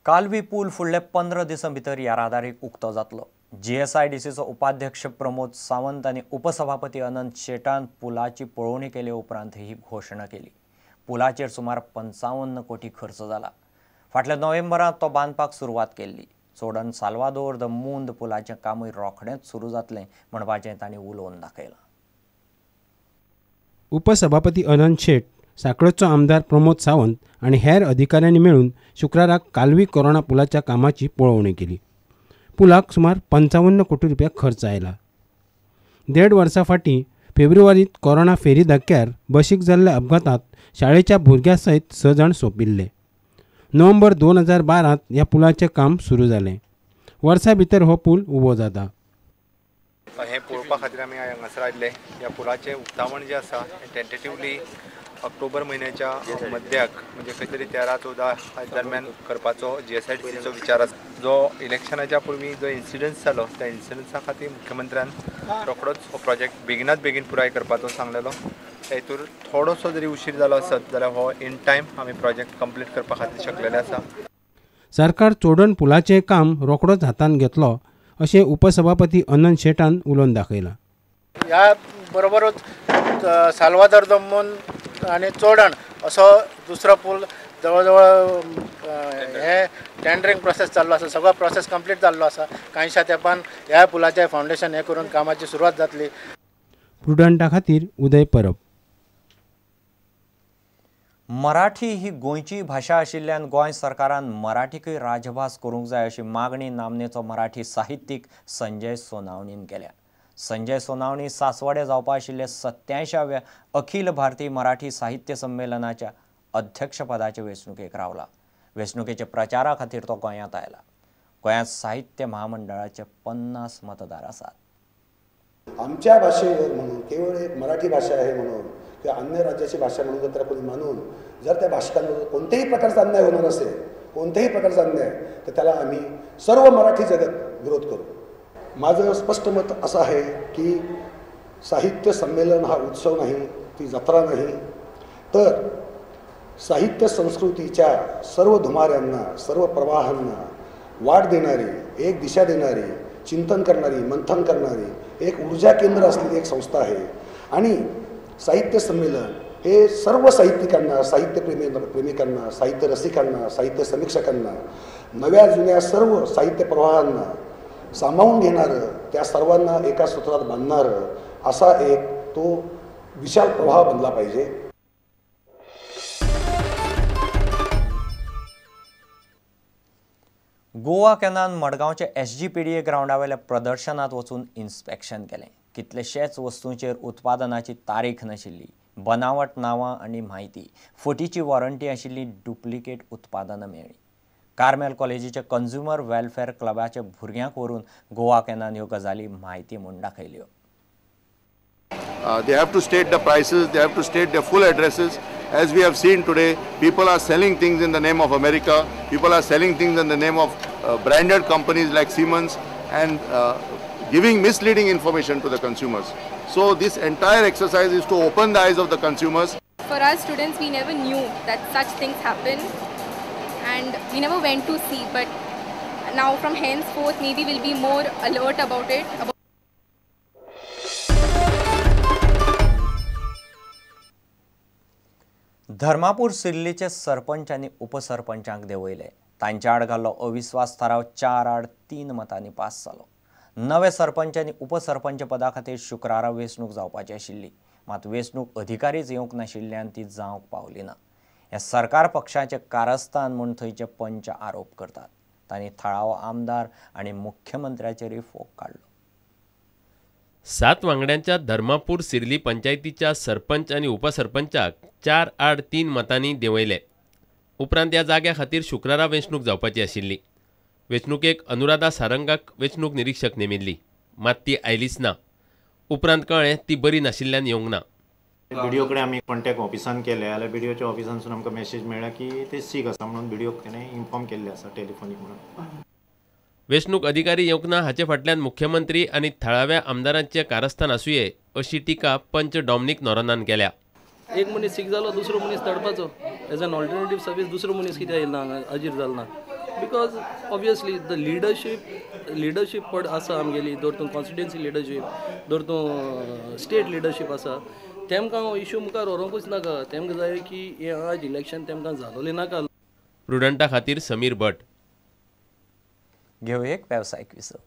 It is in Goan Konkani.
कालवी पूल फुडले 15 दिसां भितर येरादारीक उक्तो जातलो. जीएसआयडीसीचो उपाध्यक्ष प्रमोद सावंत आनी उपसभापती अनंत शेटान पुलाची पळोवणी केले उपरांत ही घोशणा केली. पुलाचेर सुमार 55 कोटी खर्च जाला. फाटल्या नोव्हेंबरांत तो बांदपाक सुरवात केल्ली. चोडण साल्वादोर the मुंद पुलाचें कामूय रोखडेंच सुरू जातलें म्हणपाचें तांणी उलोवन दाखयलां. उपसभापती अनंत शेट, सांखळेचो आमदार प्रमोद सावंत आनी हेर अधिकाऱ्यांनी मेळून शुक्राराक कालवी कोरोना पुलाच्या कामाची पळोवणी केली. पुलाक सुमार 55 कोटी रुपया खर्च आयला. 1.5 वर्सां फाटीं फेब्रुवारींत कोरोना फेरी धक्क्यार बशीक जाल्ल्या अपघातांत शाळेच्या भुरग्यां सयत 6 जाण सोंपिल्ले. नोव्हेंबर 2012 ह्या पुलाचें काम सुरू जालें. वर्सा भितर हो पूल उबो जाता. हें पळोवपा खातीर आमी हांगासर आयिल्ले. ह्या पुलाचें उक्तावण जें आसा टेंटेटिवली ऑक्टोबर म्हयन्याच्या मध्याक म्हणजे खंय तरी 13-14 दरम्यान करपाचो जीएसआयडीसीचो विचार आसा. जो इलेक्शनाच्या पयलीं जो इन्सिडन्स जालो त्या इन्सिडन्सा खातीर मुख्यमंत्र्यान रोखडोच हो प्रोजेक्ट बेगिनात बेगीन पुराय करपाचो सांगलेलो. त्या हितूर थोडोसो जरी उशीर जालो आसत जाल्यार हो इन टायम आमी प्रोजेक्ट कंप्लीट करपा खातीर शकलेले आसा. सरकार चोडण पुलाचें काम रोखडोच हातांत घेतलो अशें उपसभापती अनंत शेटान उलोवन दाखयलां. ह्या बरोबरूच साल्वादोर the मून आनी चोडण असो दुसरो पूल जवळ जवळ हे टेंडरींग प्रोसेस चाललो आसा. सगळो प्रोसेस कंप्लीट जाल्लो आसा. कांयशा तेंपान ह्या पुलाचें फावंडेशन हें करून कामाची सुरवात जातली. प्रुडंटा खातीर उदय परब. मराठी ही गोंयची भाशा आशिल्ल्यान गोंय सरकारान मराठीकय राजभास करूंक जाय अशी मागणी नामनेचो मराठी साहित्यीक संजय सोनावणीन केल्या. संजय सोनावणी सासवाडे जावपा आशिल्ले 87व्या अखिल भारतीय मराठी साहित्य संमेलनाच्या अध्यक्षपदाचे वेंचणुकेक रावला. वेंचणुकेच्या प्रचारा खातीर तो गोंयांत आयला. गोंयांत साहित्य महामंडळाचे 50 मतदार आसात. आमच्या भाषेवर म्हणून केवळ एक मराठी भाषा आहे म्हणून किंवा अन्य राज्याची भाषा म्हणून जर त्याला कोणी मानून जर त्या भाषिकांबरोबर कोणत्याही प्रकारचा अन्याय होणार असेल, कोणत्याही प्रकारचा अन्याय, तर त्याला आम्ही सर्व मराठी जगत विरोध करू. माझं स्पष्ट मत असं आहे की साहित्य संमेलन हा उत्सव नाही, ती जत्रा नाही, तर साहित्य संस्कृतीच्या सर्व धुमाऱ्यांना, सर्व प्रवाहांना वाट देणारी, एक दिशा देणारी, चिंतन करणारी, मंथन करणारी एक ऊर्जा केंद्र असलेली एक संस्था आहे. आणि साहित्य संमेलन हे सर्व साहित्यिकांना, साहित्य प्रेमिकांना, साहित्य रसिकांना, साहित्य समीक्षकांना, नव्या जुन्या सर्व साहित्य प्रवाहांना सामावून घेणारं, त्या सर्वांना एका सूत्रात बांधणारं असा एक तो विशाल प्रवाह बनला पाहिजे. गोवा कॅनान मडगांवच्या एसजीपीडीए ग्रावंडावेल्या प्रदर्शनात वचून इन्स्पेक्शन केलें. कितलेशेच वस्तूंचेर उत्पादनाची तारीख नाशिल्ली, बनावट नांवां आनी म्हायती, फटीची वॉरंटी आशिल्ली डुप्लिकेट उत्पादनां मेळ्ळीं. कार्मेल कॉलेजीच्या कंज्युमर वेलफेअर क्लबाच्या भुरग्यांक व्हरून गोवा कॅनान ह्यो गजाली म्हायती म्हूण दाखयल्यो. They have to state the prices, they have to state their full addresses. As we have seen today, people are selling things in the name of America, people are selling things in the name of branded companies like Siemens and giving misleading information to the consumers. So this entire exercise is to open the eyes of the consumers. For us students, we never knew that such things happen and we never went to see, but now from henceforth maybe we'll be more alert about it. Dharmapur सिर्लीचे sarpanch आनी उपसरपंचांक देंवयले. तांच्या आड घाल्लो अविस्वास थाराव 4-3 मतांनी पास जालो. नवे सरपंच आनी उपसरपंच पदा खातीर शुक्रारा वेंचणूक जावपाची आशिल्ली, मात वेंचणूक अधिकारीच येवंक नाशिल्ल्यान ती जावंक पावली ना. हें सरकार पक्षाचें कारस्थान म्हूण थंयचे पंच आरोप करतात. तांणी थळावो आमदार आनी मुख्यमंत्र्याचेरूय फोग काडलो. 7 वांगड्यांच्या धर्मापूर सिर्ली पंचायतीच्या सरपंच आनी उपसरपंचाक 4-3 मतांनी देंवयले. उपरांत ह्या जाग्या खातीर शुक्रारा वेंचणूक जावपाची आशिल्ली. वेंचणुकेक अनुराधा सारंगाक वेंचणूक निरीक्षक नेमिल्ली, मात ती आयलीच ना. उपरांत कळ्ळें ती बरी नाशिल्ल्यान येवंक ना. बीडीओ कडेन आमी कॉन्टॅक्ट ऑफिसान केले जाल्यार बीडीओच्या ऑफिसांतसून आमकां मॅसेज मेळ्ळा की ते सीक आसा म्हणून बीडीओक तेणें इन्फॉर्म केल्लें आसा टेलिफोनीक म्हणून. वेंचणूक अधिकारी येवंक ना हाचे फाटल्यान मुख्यमंत्री आनी थळाव्या आमदारांचें कारस्थान आसुये अशी टिका पंच डॉमनीक नोरोनान केल्या. एक मनीस सीक जालो, दुसरो मनीस तडपाचो एज एन ऑल्टरनेटीव सर्वीस, दुसरो मनीस कित्याक येयला हांगा हाजीर जालो ना. Because obviously the leadership पड आसा आमगेली, धर तूं कॉन्स्टिट्युएन्सी लिडरशीप, धर तूं स्टेट लिडरशीप आसा, तेमकां हो इशू मुखार व्हरूंकूच नाका. तेमकां जाय की हें आज इलेक्शन तेमकां जालोलें नाका. प्रुडंटा खातीर समीर भट. घेवया एक वेवसायीक विसव.